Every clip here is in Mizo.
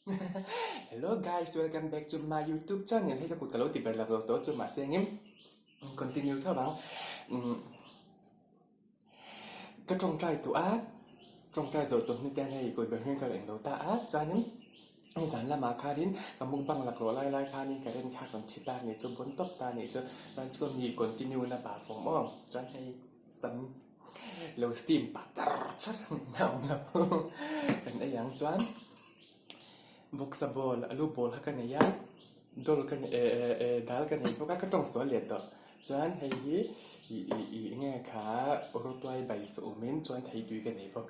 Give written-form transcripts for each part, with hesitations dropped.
Hello guys, welcome back to my YouTube channel. Hei ka kut ka lo ti ber lak lo tawh chu mahse engin continue tho ang. Ka tawngtai tawh a, tawngtai zawh tawh hnu te hian hei kut ber hming ka la englo ta a, chuanin nizan lamah khanin ka mukbang laklawh lai lai khanin current kha rawn thi ta a nih chu, bawn tawp ta a nih chu. Chuan chu mi continue na pah fawm aw, chuan hei sam lo steam pah char char a awm lo kan ei ang chuan vawksa ball alu ball kha ka nei a dawr ka nei eh eh eh dal ka nei bawk a ka tawng sual leh tawh chuan hei hi ih ih ih enge kha rawtuai bai sa awmin chuan theitui ka nei bawk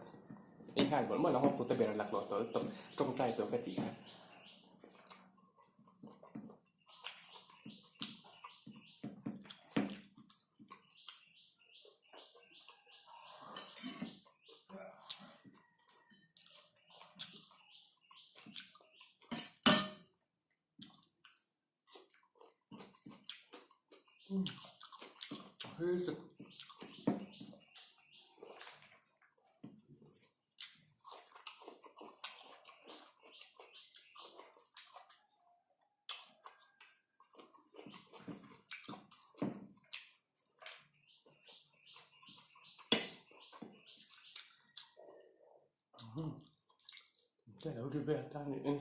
ei nghal mawlh mawlh ang aw kut a ber laklawh tawh lutuk tawngtai tawh ka tih kha. Te lo ri vel ta niin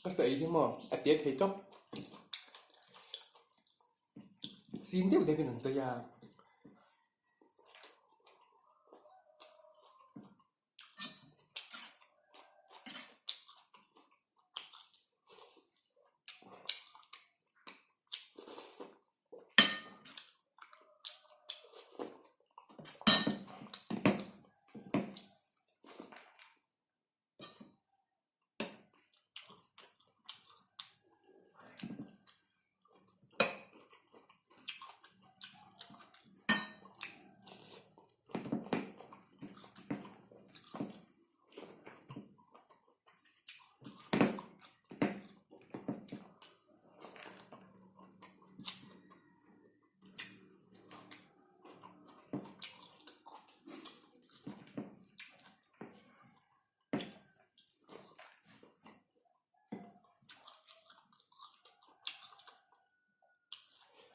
ka sawi hi maw a tia thei tawp sin deuh deuhin an zai a.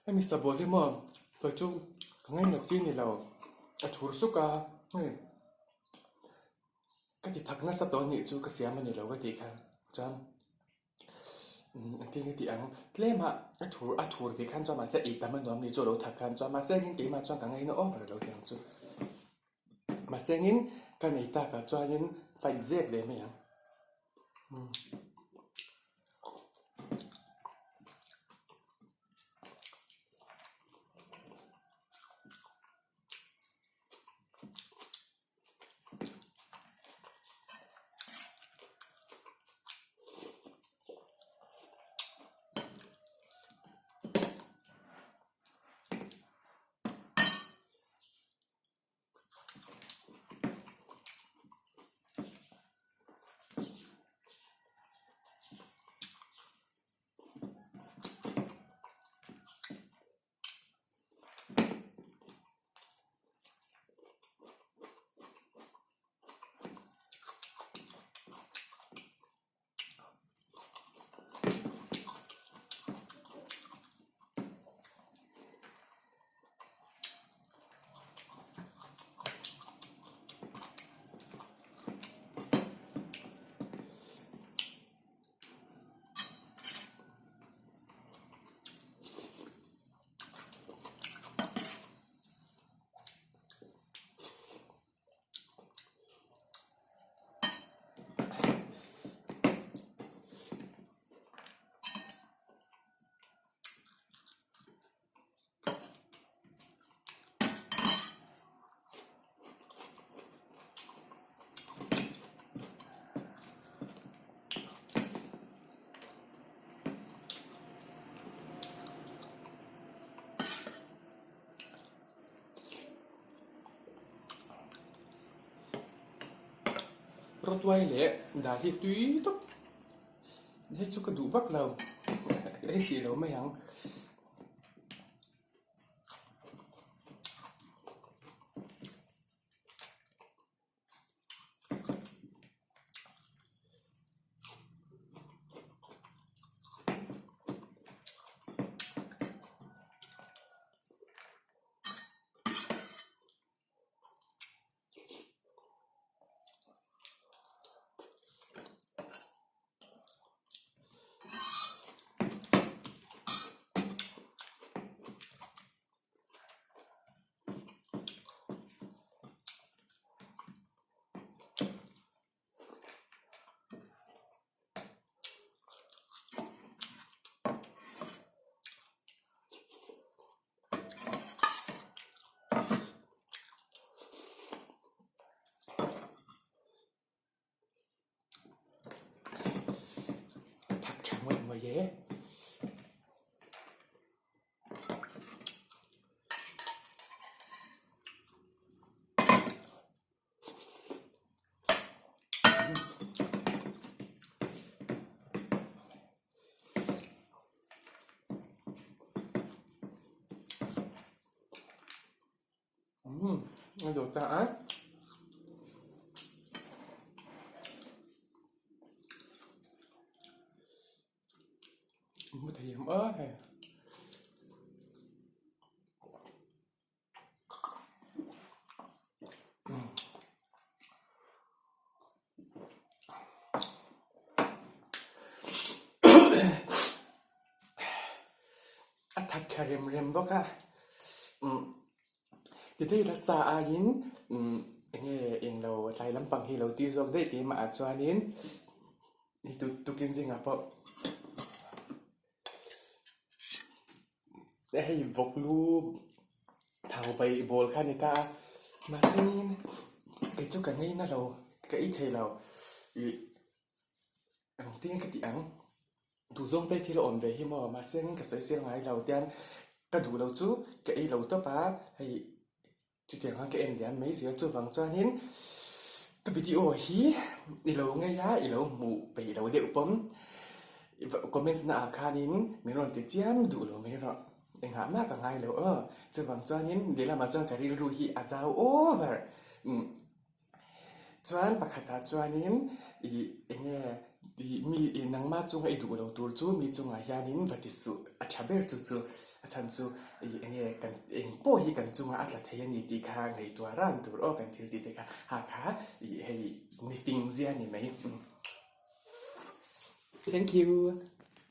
Hemi sabawlh hi maw kei chu ka ngainat chi ni lo a thur suk a hei ka ti thak nasa tawh anih chu ka siam a ni lo ka tih kha chuan Engtin nge tih ang? Tlem ah a thur a thur ve khan chuan mahse ei tam a nuam ni chu a lo that khan chuan mahse engin keimah chuan ka ngaina over lo tih ang chu. Mahse engin ka nei tak ah chuanin fight zek ve mai ang. Rawtuai leh dal hi tui tawp hei chu ka duh vak lo ei hrih lo mai ang. Umm a zo ta a. Mu thei em a hei. A that tha rem rem bawk a umm ti daih sa aiin umm eng nge englo tlai lampang hi lo tui zawk daih tih mahah chuanin hei tukin zingah pawh. Hei vawk lu thau paih bawl kha a ni ta a mahse kei chu ka ngei na lo ka ei thei lo ih ang te ka tih ang duh zawng te thil a awm ve hi maw mahse ka sawi sel ngai lo tian ka duh lo chu ka ei lo tawp a hei. Chutiang a ka en liam mai zel chuvang chuanin ka video hi i lo ngei a, i lo hmuh peih lo deuh pawm comments na ah khanin min rawn ti chiam duh lo mai rawh engah mah ka ngai lo aw chuvang chuanin lehlamah chuan ka rilru hi a zau over umm Chuan pakhatah chuanin ih eng nge ih mi ih nangma chunga i duh lo tur chu mi chungah hianin va ti suh a tha ber chu chu a chhan chu ih eng nge kan eng pawh hi kan chunga a tla thei a ni tih kha ngaihtuah ran tur aw kan thil tih te kha ha kha ih hei mifing zia a ni mai. Thank you.